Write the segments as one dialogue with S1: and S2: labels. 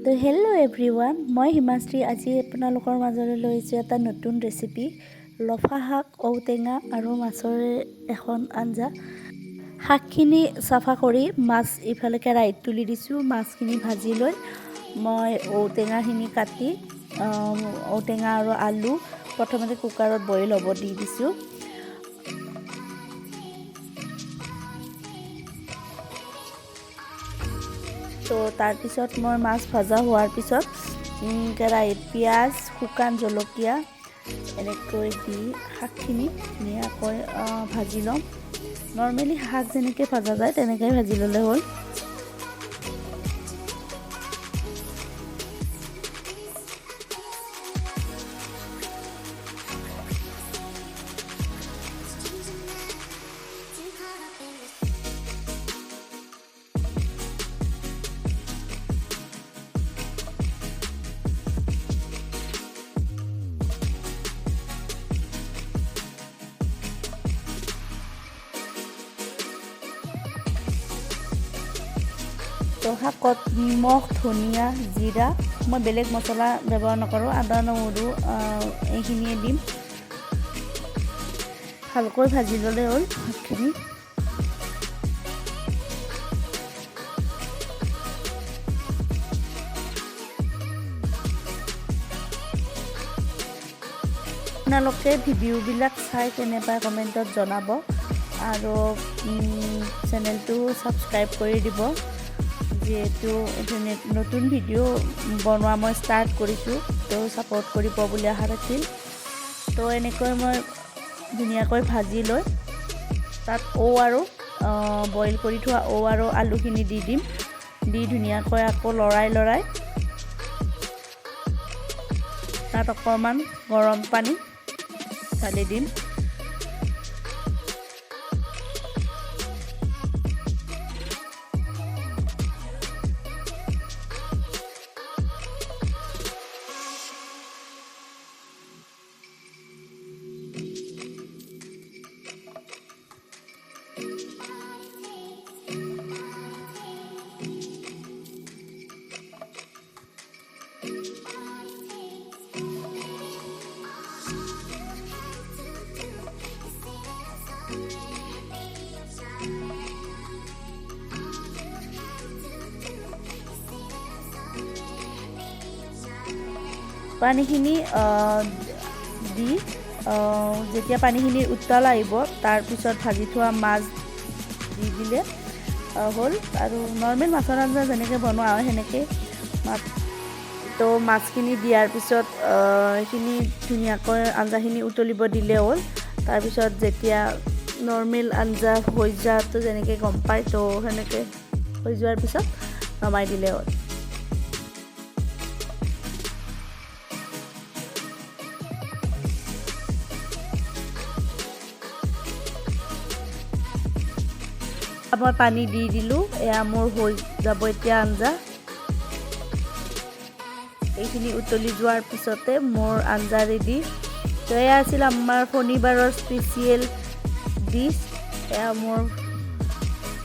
S1: তো hello' everyone, মই হিমাশ্ৰী। আজি আপোনালোকৰ মাজলৈ লৈ আহিছোঁ এটা নতুন ৰেচিপি, লফা শাক, ঔটেঙা আৰু মাছৰে এখন আঞ্জা। শাকখিনি চাফা কৰি মাছ ইফালে কেৰাহীত তুলি দিছোঁ। মাছখিনি ভাজি লৈ মই ঔটেঙাখিনি কাটি ঔটেঙা আৰু আলু প্ৰথমতে কুকাৰত বইল হ'ব দি দিছোঁ। তো তাৰপিছত মই মাছ ভজা হোৱাৰ পিছত কেৰাহীত পিঁয়াজ, শুকান জলকীয়া এনেকৈ দি শাকখিনি ধুনীয়াকৈ ভাজি ল'ম। নৰ্মেলি শাক যেনেকৈ ভজা যায়, তেনেকৈ ভাজি ল'লে হ'ল। তো শাকত নিমখ, ধনিয়া, জিৰা, মই বেলেগ মছলা ব্যৱহাৰ নকৰোঁ, আদা, নহৰু এইখিনিয়ে দিম। ভালকৈ ভাজি ল'লে হ'ল শাকখিনি। আপোনালোকে ভিডিঅ'বিলাক চাই কেনে পায় কমেণ্টত জনাব আৰু চেনেলটো ছাবস্ক্ৰাইব কৰি দিব, যিহেতু নতুন ভিডিঅ' বনোৱা মই ষ্টাৰ্ট কৰিছোঁ। তো ছাপৰ্ট কৰিব বুলি আশা থাকিল। তো এনেকৈ মই ধুনীয়াকৈ ভাজি লৈ তাত ঔ আৰু বইল কৰি থোৱা ঔ আৰু আলুখিনি দি দিম। দি ধুনীয়াকৈ আকৌ লৰাই লৰাই তাত অকণমান গৰম পানী ঢালি দিম। পানীখিনি দি যেতিয়া পানীখিনি উতল আহিব, তাৰপিছত ভাজি থোৱা মাছ দি দিলে হ'ল। আৰু নৰ্মেল মাছৰ আঞ্জা যেনেকৈ বনোৱা হয়, সেনেকৈ। তো মাছখিনি দিয়াৰ পিছত এইখিনি ধুনীয়াকৈ আঞ্জাখিনি উতলিব দিলে হ'ল। তাৰপিছত যেতিয়া নৰ্মেল আঞ্জা হৈ যোৱাটো যেনেকৈ গম পায়, তো সেনেকৈ হৈ যোৱাৰ পিছত নমাই দিলে হ'ল। মই পানী দি দিলোঁ। এয়া মোৰ হৈ যাব এতিয়া আঞ্জা। এইখিনি উতলি যোৱাৰ পিছতে মোৰ আঞ্জা ৰেডি। তো এয়া আছিল আমাৰ শনিবাৰৰ স্পেচিয়েল ডিছ। এয়া মোৰ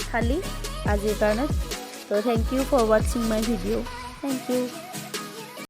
S1: থালি আজিৰ কাৰণে। তো thank you for watching my video. Thank you.